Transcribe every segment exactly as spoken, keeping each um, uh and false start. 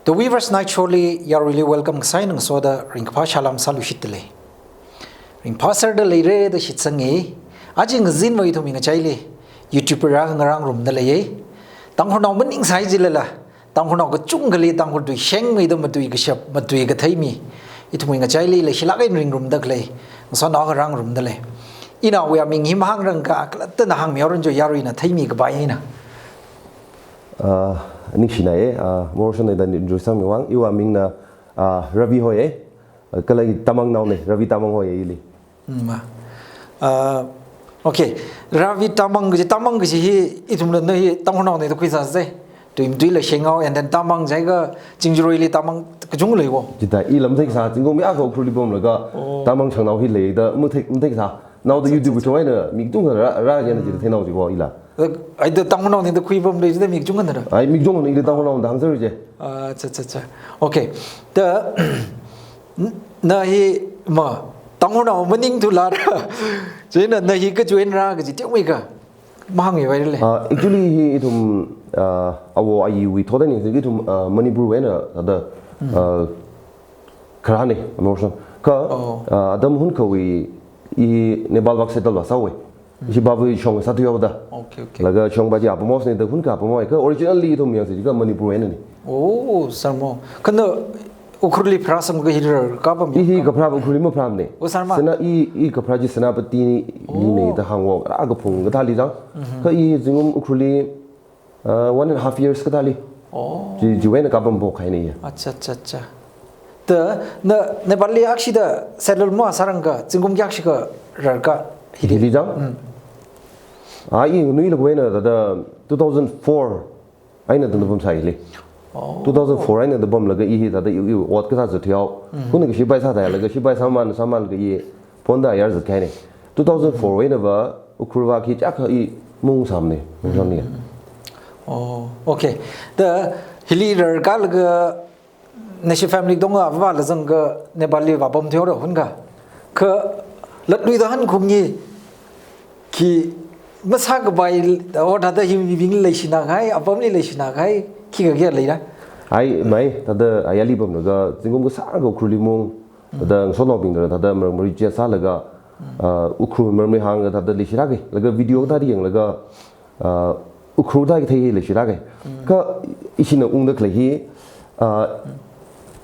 The Weavers Night Show li yaruili welcome kasā eina ngasoda ringkaphā salām sāluishitdalei. Ringphāserda leira da shitsanga. Aja ngazinwui ithumwui ngachaili YouTube rākhangarāngarumda leiya. Tangkhulnao maningsai jilala, Tangkhulnao kachungkhali Tangkhul tui shengmeida matui kashap, matui kathei mi ithumwui ngachaili leishilāk eina ringrumda khalei, ngasotnao kharāngarumda lei. Inaowui aming hi mahāngranga, khalattana hāngmihaoranu, yaruina theimi kapai eina. Ah, ningshinaya, ah, Morrison da introduce sāmiwui vang, iwui amingna, ah, Ravi hoya, ah, kala i Tamangnaona, Ravi Tamang hoya ili. Mm, ma. Ah, okay. Ravi Tamang kaji, Tamang kaji hi ithumla na hi Tangkhulnaona da khuisāsai. Tui matuila shenghaowa, and then Tamang jiakha Chingjaroili Tamang kachungkha leiwo. Chithāda i lam theikasā, zingkum mayākha Ukhrulli pamlaga, Oh. Tamang shangnao hi leida mathei, matheikasā. Naoda YouTube kachungkha eina mi kachungkha rā, rā jina chithāda theinaowa jiwo ila. Ai da Tangkhulnaona da khuipamlei jida mi kachungkhana rā. Ai mi kachungkhana ili Tangkhulnaona da hāngser je. Ah, cha, cha, cha. Okay. Da, n-, na hi ma, Tangkhulnao maningthulara. Chieina na hi kajoin rā kaji teomeikha mahāngmihairalei. Ah, actually hi ithum, ah, awo ayiwui thotda ningsi ithum, ah, Manipurwui eina thāda, Mm. ah, kharāna, Morrison. Kha, Oh. ah, atam hunkhawui i Nepal vak settle vāsāhaowa. Mm. Ishi bāwui shong sāthuihaoda. Okay, okay. Laga shongpa chi apam hosna da hunka apam hoi. Kha originally ithum yangsi jiakha Manipurwui einana. Oh, sir mo. Kha na Ukhrulli pharāsanglaga hi rarkapam I hi ya? Kapharā Ukhrulli mapharāmana. Oh, sir ma. Sena-, i, i kapharā chi Senapatili Oh. na da hānghaowa, rā kaphung kathāli jang. Mhm. Kha i zingkum Ukhrulli, uh, one and a half years kathāli. Oh. Chi, chiwui eina kapam phokhaina ya. Acha, acha, acha. Da, na, Nepalli akshida settle masārangakha, zingkum kayākha shikha rarka hili? Hili jang? Mm. Ah, i nganuilakha eina thāda two thousand four eina thāda pamsāya ili. Oh. Two thousand four eina thāda pamlaga i hi thāda i, i ot kasā zatthuihao. Mm. Kha na ka shipai sāthailaga shipai sāman, sāmanlaga i phonda ayar zatkahaina. Two thousand four einava Ukhrul vak hi chiyākha i maungsāmana, maungsāmana. Oh, okay. Da hili rarkalaga nashi family katonga avāvāla zangakha Nepalli vāpamthuihaora hunka. Kha latluida hankhung hi khi masākapai, or thāda hi mibing leishina kahai, apamli leishina kahai, khikha kayā leira? Ai, mai, thāda ayarli pamlaga, zingkum kasāngkha Ukhrulli maung, thāda ngasotnaobingla, thāda maramri chia sālaga, ah, Ukhrul maramri hānglaga thāda leishilāka, laga video kathāli yanglaga, ah, Ukhrul thāda kathei hi leishilāka. Mm. Kha ishina ungda khalei hi, ah,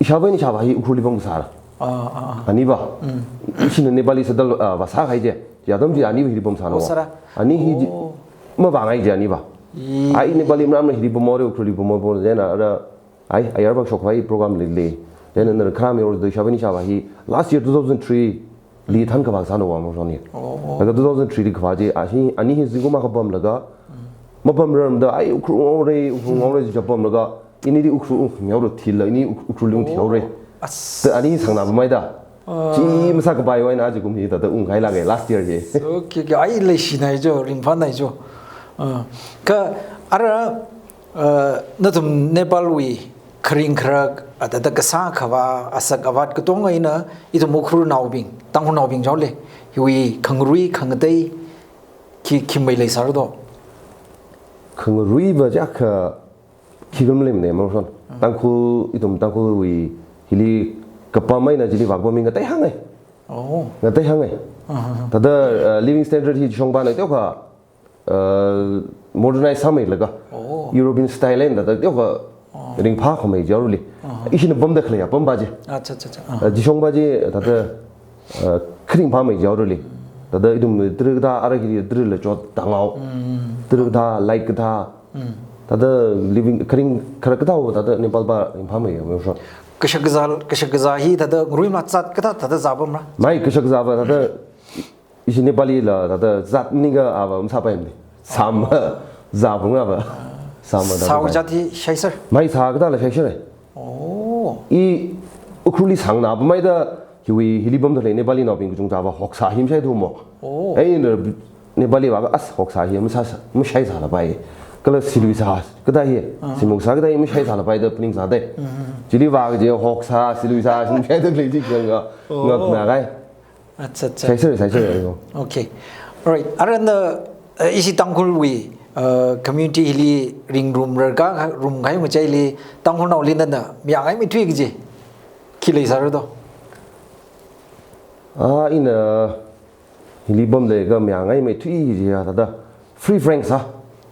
ishāvā eina ishāvā hi Ukhrulli pamkasāra. Ah, ah, ah. Aniva. Mm. Ishina Nepalli settle, ah, vāsākahai je. Chi atam chi aniva hili pamsāna Oh, va. sir. Ani hi chi Oh. mavāngai je aniva. Ee. Ai Nepalli maramna hili pamhaora, Ukhrulli pamhaora, pamhaora jina ara Ai, ayar vak shokhavai program leili. Then another kharā mi or the shavani shava hi last year two thousand three li thankhavā sāna va Morrison hi. Oh, oh. Laga two thousand three li khavā chi, a hi, ani hi zingkum akha pamlaga, Mm. mapamrarmada, ai, Ukhrul ngaora, Ukhrul ngaora chi pamlaga, inili Ukhrul ungmihaora thila, ini Uk-, Ukhrul ungthihaora. Oh. As- Da ani sangna pamhaida. Ah. Chi masākapai eina aja kum hi thāda ungkahai lāka last year hi. Okay, okay. Ai leishinai jo, ringphānai jo. Ah. Kha ara, ah, nathum Nepalwui kharing kharak, ah, thāda kasā khavā, asak avāt katonga eina, ithum Ukhrulnaobing, Tangkhulnaobing jole, hiwui khangarui khangatei khi, khi mei leisāra do? Khangaruiva jiakha, khikha maleimana Morrison. Mm. Tangkhul, ithum Tangkhulwui hili kapam eina chili vākapam hi ngatei hānga. Oh. Ngatei hānga. Uh-huh. Thāda, uh, living standard hi shongpana teokha, uh, modernize sāmeilaga. Oh. European style eina thāda teokha Oh. ringphākhamei jaorali. Uh-huh. Ishina pamda khalei apam pa chi. Acha, acha, acha. Uh-huh. Uh, chi shongpa chi thāda, uh, kharing phāmei jaorali. Thāda ithum trik da ara kiri trik la chot tangao. Mm. Trik da, light kathā. Mm. Thāda living, kharing, kharak kathāva thāda Nepal pa ringphāmei ya, Morrison. Kashak kazā, kashak kazā hi thāda ngarui mazat kathā, thāda zāpamra? Mai, kashak kazāva thāda, ishi Nepali la thāda zat maningakha ava masāpaimana. Sāma, zāpamra va. Sāma thāda Sāva zā. Zat hi shaiser? Mai, sā kathāla shaiser. Oh. I Ukhrulli sangna pamhaida, hiwui hili pamda khalei Nepalinaobing kachungkhava hoksā hi mashaithumo. Oh. Eina Nepali vākha as hoksā hi masā, mashaisālapai. Kala siluisā kathā hi, Ah. simoksā kathā hi mashaisālapai da phaningsā dai. Mm-hmm. Chili vākha chi hoksā, siluisā, mashaida khalei chi kanga Oh. ngakna kai. Acha, acha. Shaiser, shaiser, yo. Okay. Alright. Arana, eh, ishi Tangkhulwui Uh, community hili ringrumrar ka, rum kahai ngachaili, Tangkhulnaoli nana mayāngaimeithui kaji khi leisāra do? Ah, ina hili pamli ka mayāngaimeithui kaji ya thāda free frank sā.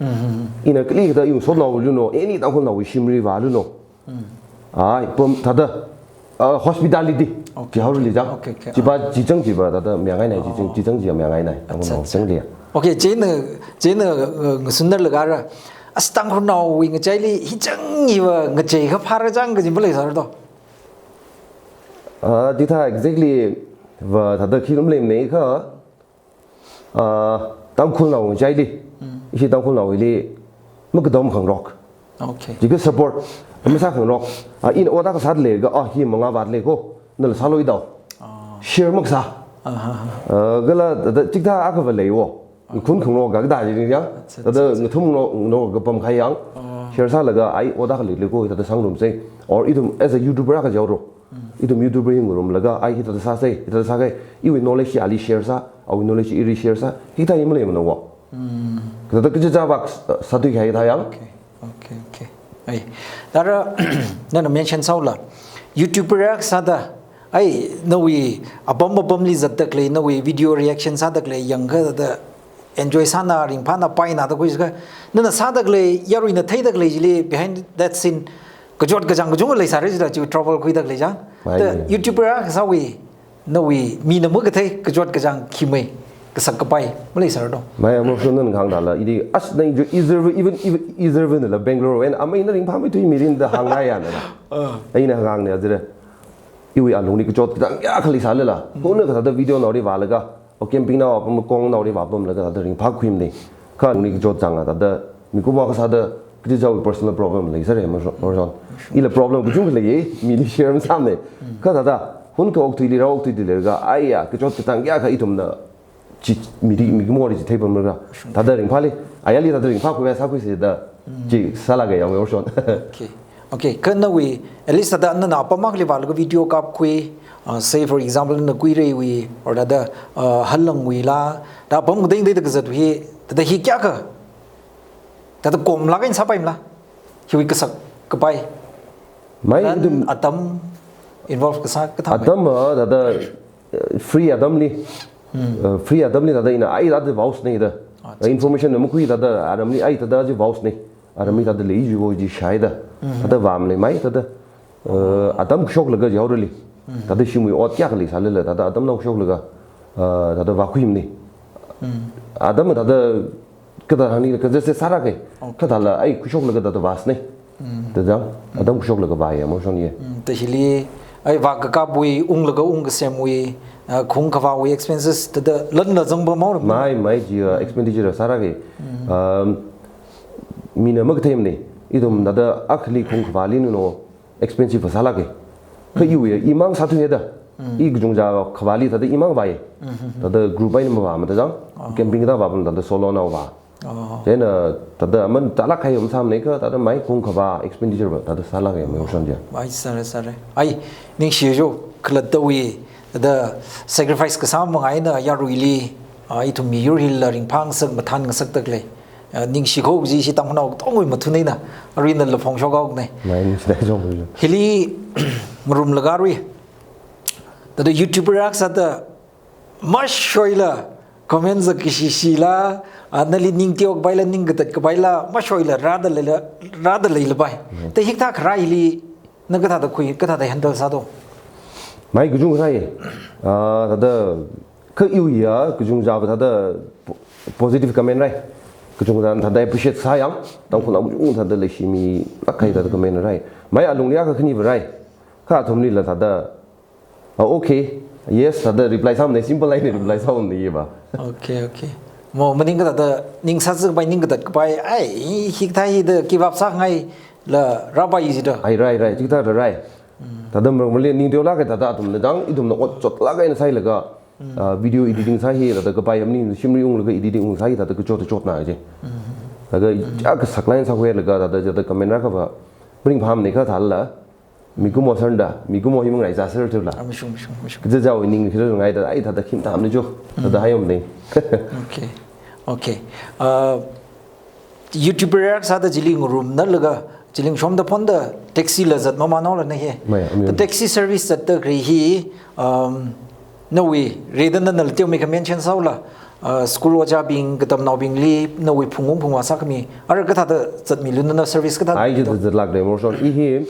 Mhm. Ina kali kathā iwui sotnaolu no, any Tangkhulnaowui shimli vālu no. Ai, pam thāda, ah, hospitality. Okay. Chihaorali chang. Okay, okay. Chiva, ah, chichang chiva thāda mayāngainai, chichang, oh, chichang chiva mayāngainai. Acha, Tangkhulnao, acha, chang dia. Okay, chieina, chieina, uh, ngasunnar laga ra. As Tangkhulnaowui ngachaili hichang hiva ngachei kaphāra chang kaji maleisāra do? Ah, chithā exactly va thāda khi rum leimana kha, ah, Tangkhulnao ngachaili, mm, ishi Tangkhulnaoli makatom khangarok. Okay. Chika support masā khangarok. Ah, ina ot akha sāda leiakha, ah, hi mangā vātli ko, nala sālui dao. Ah. Share makasā. Aha. Ah, kala thāda chithā akha va lei wo. Khun khangarok ka kathā chi ya. Acha, acha, thāda, acha, ngathum no, no kapam kahai yang. Oh. Share sālaga ai ot akha leili ko, thāda sangrumsei. Or ithum as a YouTuber akha jaoro. Mm. Ithum YouTuber hi ngarumlaga, ai hithāda sāsei, hithāda sākahai, iwui knowledge hi ali share sā, awui knowledge hi ili share sā, hithā hi maleimana wo. Mm. Kathāda kachichā vak sā, sāthui kahai thā yang. Okay, okay, okay. Ai, thāda, nana mention sāhaola, YouTuber akha sāda, ai, nawui apam apamli zatda khalei, nawui video reaction sāda khalei, yangakha thāda, enjoy sāna, ringphāna, paina da khuiakha, nana sāda khalei, yaruina theida khalei chili, behind that scene, kachot kachāng kachungkha leisāra jida, chi trouble khuida khalei chang. Mai. Thāda YouTuber akha sāwui, nawui mina makathei, kachot kachāng khi mai, kasak kapai maleisāra do? Mai, amorshon nana kahāng thāla, ili, as na enjoy, deserve, even, even, deserve nala Bangalore, and amei na ringphāmeithui mirin da hāngngai ya na. Ah. Ai ina hāngngai ya jida. Iwui alungli kachot kachāng kayākha leisālala. Mm. Hona kathāda video naoli vālaga, o camping na vāpam, kong naoli vāpamlaga thāda ringphākhuimana. Kha alungli kachot changa thāda mikumo akha sāda kachichāwui personal problem leisāra, amorshon, amorshon. Ila problem kachungkha leiya, mili share masāmana. Mm. Kha thāda, hun ka okathuili, rā okathuili leilaga, aiya, kachot kachāng kayākha ithumna chi, mili, mikumoli chithei pamlaga. Thāda ringphāli, ayarli thāda ringphākhuiya sākhuisa da, mm, chi sālaga ya, amorshon. Okay. Okay, kha nawui, at least thāda nana apam akhali vālaga video kapkhui, uh, say for example, na Kuireiwui, or thāda, uh, Halangwuila, thāda apam kateng teng da kazatwui, thāda hi kayākha, thāda komlaga eina sāpaimala, hiwui kasak kapai. Mai, then ithum atam involve kasā kathā mai. Atam, ah, thāda, uh, free atamli. Hmm. Uh, free atamli thāda ina, ai thāda vaosna da. Ah, uh, information na makhui thāda, aramli, ai thāda chi vaosna. Aramli thāda lei jiwo ji shaida. Hmm. Thāda vāmana mai thāda, uh, atam kashoklaga jaorali. Hmm. Thāda shimwui ot kayākha leisālala, thāda atam nao kashoklaga, uh, thāda vākhuimana. Hmm. Atam thāda kathā hāngni, kaja se sāra ke. Okay. Kathāla, ai, kashoklaga thāda vāsna. Mm. Thāda chang, mm, atam kashoklaga vāya, amorshon ye. Mm, thāda hili, ai, vākakapwui, unglaga ungkasemwui, ah, khung khavāwui expenses, thāda lanla zangpam haora. Mai, mai, chi, ah, mm, expenditure sāra ke. Mm. Um, mina makatheimana, ithum thāda akhali khung khavāli no, expensive sālāka. Kha, mm, iwui, imang sāthuida. Mm. I kachungkha khavāli thāda imang vāya. Mm-hmm. Thāda group eina mavāmada chang. Oh. Camping thāda vāpam thāda solo na vā. Oh. Chieina thāda aman thālāk kahai masāmana kha thāda mai khung khavā expenditure va thāda sālāka, amorshon chi. Mai sāra, sāra. Ai, ningshi jo, khalattawui, thāda sacrifice kasā manga eina yaruili, ah, ithum miyur hila ringphāngasak mathānngasakda khalei. Ah, ningshi kho kaji ishi Tangkhulnao katongwui mathun eina, aruina la phongshok haokana. Mai ningshi da jo, jo. Hili, ngarumlaga arui. Thāda YouTuber akha sāda, mashoila, comment zak kashishila, ah, nali ning teokpaila, ning katat kapaila, mashoila, rāda leila, rāda leilapai. Mm. Thāda hikathā kharā hili, na kathāda khui, kathāda handle sā do? Mai kachungkha rāya. Ah, thāda, kha iwui ya, kachungkha va thāda po-, positive comment rāi. Kachungkha thāda appreciate sāya, Tangkhulnao kachungkha thāda leishimilāk kahai thāda comment rāi. Mai alungli akha khani va rāi. Kha athumlila thāda, ah, okay. Yes, thāda reply sāmana, simple eina reply sāmana ye va. Okay, okay. Mo, maningkha thāda, ning sāzakpai, ning katat kapai, ai, hikathā hida give up sāngaila rāpai jida. Ai, rāi, rāi, chikathā rāi. Mm. Thāda marmali ning teolāka thāda athumna chang, ithumna otchotlāk eina sāhailaga, mm, ah, video editing sāhai, thāda kapai amni shimli unglaga editing ungsāhai, thāda kachot kachotna je. Mm. Thāda, mm, ya kasak line sākhuilaga, thāda, thāda comment rākha va, maringphāmana kha thālala. Mikumo sānda, mikumo hi mangarai zāser thula. Ah, mashung, mashung, mashung. Kaja jaowui ning hi ngaida, ai, thāda khim tamni jo, thāda, mm, haiom ni. Okay. Okay. Uh, YouTuber sāda chili ngarumnalaga, chili shomda phonda taxi la zat mamān haola na hi. Maya, amya. The taxi service zatda khalei hi, um, nawui rida nana lateo mi ka mention sāhaola, uh, school ojābing, katamnaobingli, nawui phungwung phungvā sākhami, ara kathāda zatmilu nana service kathāda Ai, zatda zatda zatlāk lei, Morrison. I hi,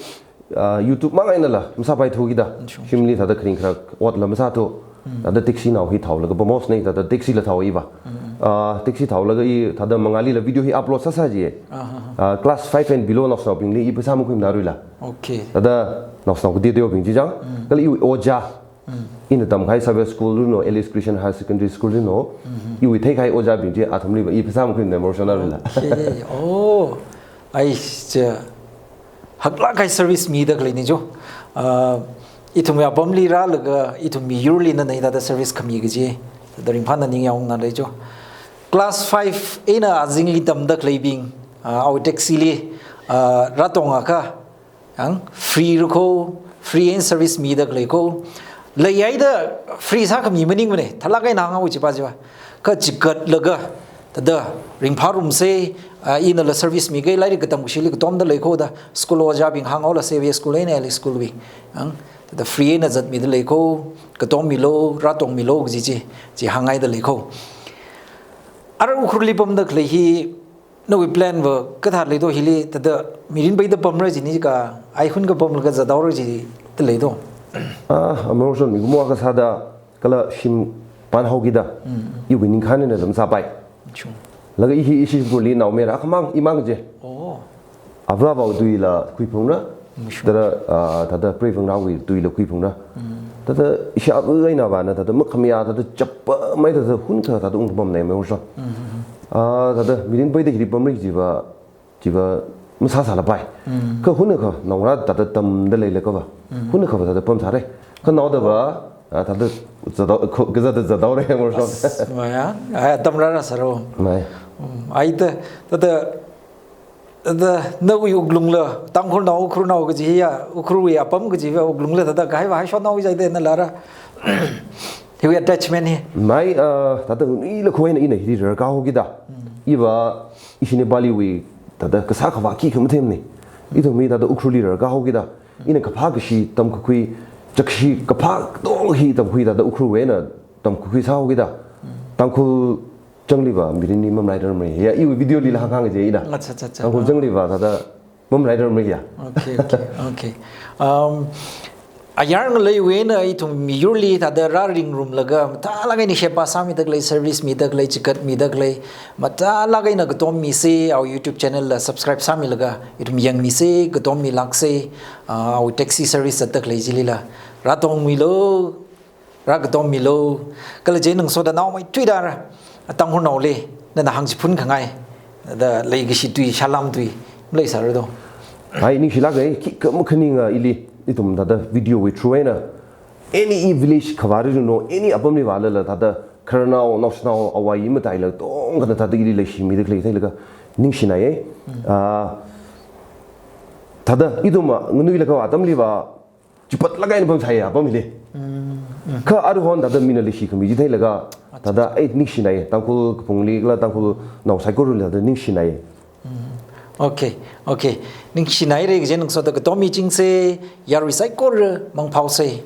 uh, YouTube mang einala, masāpaithu kida. Sure. Shimli thāda kharing kharak otla masāthu. Mm. Thāda taxi nao hi thaolaga, pamos nei, thāda taxi la thao iva. Mm. Uh, taxi thaolaga i, thāda mangālila video hi upload sāsā ji. Ah, ha, ha. Uh, class five and below naoshinaobingli i pheisā makhuiminaruila. Okay. Thāda naoshinao kateoteobing chi chang. Mm. Kala i ojā. Mm. Ina tamkahai Xavier School runo, Alice Christian Higher Secondary School runo, Mm-hmm. iwui theikahai ojābing chi athumliva i pheisā makhuimina Morrison-naruila. Okay. Oh. Ai, cha. Haklāk kahai service mida khalei ni jo. Ah, ithumwui apamli rālaga, ithum miyurli nana hithāda service khami kaji. Thāda ringphāna ningyāng ungnalei jo. Class five eina azingli tamda khaleibing, ah, awui taxi li, ah, rātongakha, ang, free rukho, free eina service mida khalei kho. Leihaida free sākhami maningmane, thalāk eina hānghaowa chipa chipa. Kha chigatlaga, thāda ringphārumsei, ah, inala service mikahai lairik katam kashili katomda leikho da, school ojābing hānghaola Xavier School eina Alice School bing. Ang, thāda free eina zatmida leikho, katommilu, rātongmilu kaji chi, chi hānghaida leikho. Ara Ukhrulli pamda khalei hi, nawui plan va kathā leido hili, thāda mirin peida pamra jini ka, ai hun kapamlaga zathaora jida leido. Ah, Morrison, mikumo akha sāda, kala shim pānhaokida, Mm. iwui ningkhān eina zam sāpai. Sure. Laga i hi ishi Ukhrulli naomayara akhamang, imang je. Oh. Ava avāwui tuila khuiphungra. Mm, sure. Thāda, ah, thāda preivangnawui tuila khuiphungra. Mm. Thāda ishi ava eina vāna, thāda makhamayā, thāda chapamei, thāda hunkha, thāda ungpamnei Morrison. Mm-hmm. Ah, thāda mirin peida hili pamra jiva, jiva masāsālapai. Mm. Kha hunakha naongarā thāda tamda leilaga va. Mm. Hunakha va thāda pamsāra. Kha naodava, ah, thāda zathao, kho, kaza thāda zathaora Morrison. As, maya, ai, atam rāra sāro. Mai. Mm, ai thā, thāda, thāda nawui wuklungla, Tangkhulnao, Ukhrulnao kaji hiya, Ukhrulwui apam kajiva wuklungla thāda kahaiva haishonao jida nalara. Hiwui attachment hi. Mai, ah, thāda nganui lakho eina ina hili rarkā haokida. Mm. Iva, ishi Nepaliwui, thāda kasā khavā khikha mathemne. Ithum hi thāda Ukhrulli rarkā haokida. Ina kaphā kashi tamkakhui, chakshi kaphā tong hi tamkhui thāda Ukhrulwui eina tamkakhui sāhaokida. Tangkhul changli va mirinli mamalairarmara. Ya, iwui video lila hānghāng je ina. Acha, acha, acha. Tangkhul changli va thāda mamalairarmara ya. Okay, okay, okay. Um, ayar ngaleiwui eina ithum miyurli thāda rāringrumlaga, mathālāk eina sheba sāmida khalei, service mida khalei, chigatmida khalei, mathālāk eina katommisei, awui YouTube channel la subscribe sāmilaga, ithum yangmisei, katommilāksei, ah, awui taxi service zatda khalei chilila. Rātongmilu, rākatommilu, kala je nang soda naomeithuida ra, Tangkhulnaoli, nana hāngchiphun khangai, da leikashi tui, salam tui, maleisāra do. Ai, ningshilāka, khikha makhaninga ili, ithum thāda video wui through eina, any village khavā runo, any apamli vālala thāda, khararnao, naoshinao, avā mataila, tongkhana thāda ili leishimida khalei theilaga, ningshinai, eh. Mm. Ah, thāda, ithum, ah, nganuilakha atamli va, chipatlāk eina pamsai apam hili. Mm, mm. Kha aruihon thāda mina leishikhami ji theilaga, Acha. Thāda, ai, ningshinai, Tangkhul kaphungli kala Tangkhulnao saikorali thāda ningshinai. Mm. Okay, okay. Ningshinaira kaje nang soda katommichingsei, yarui saikora mangphaosei.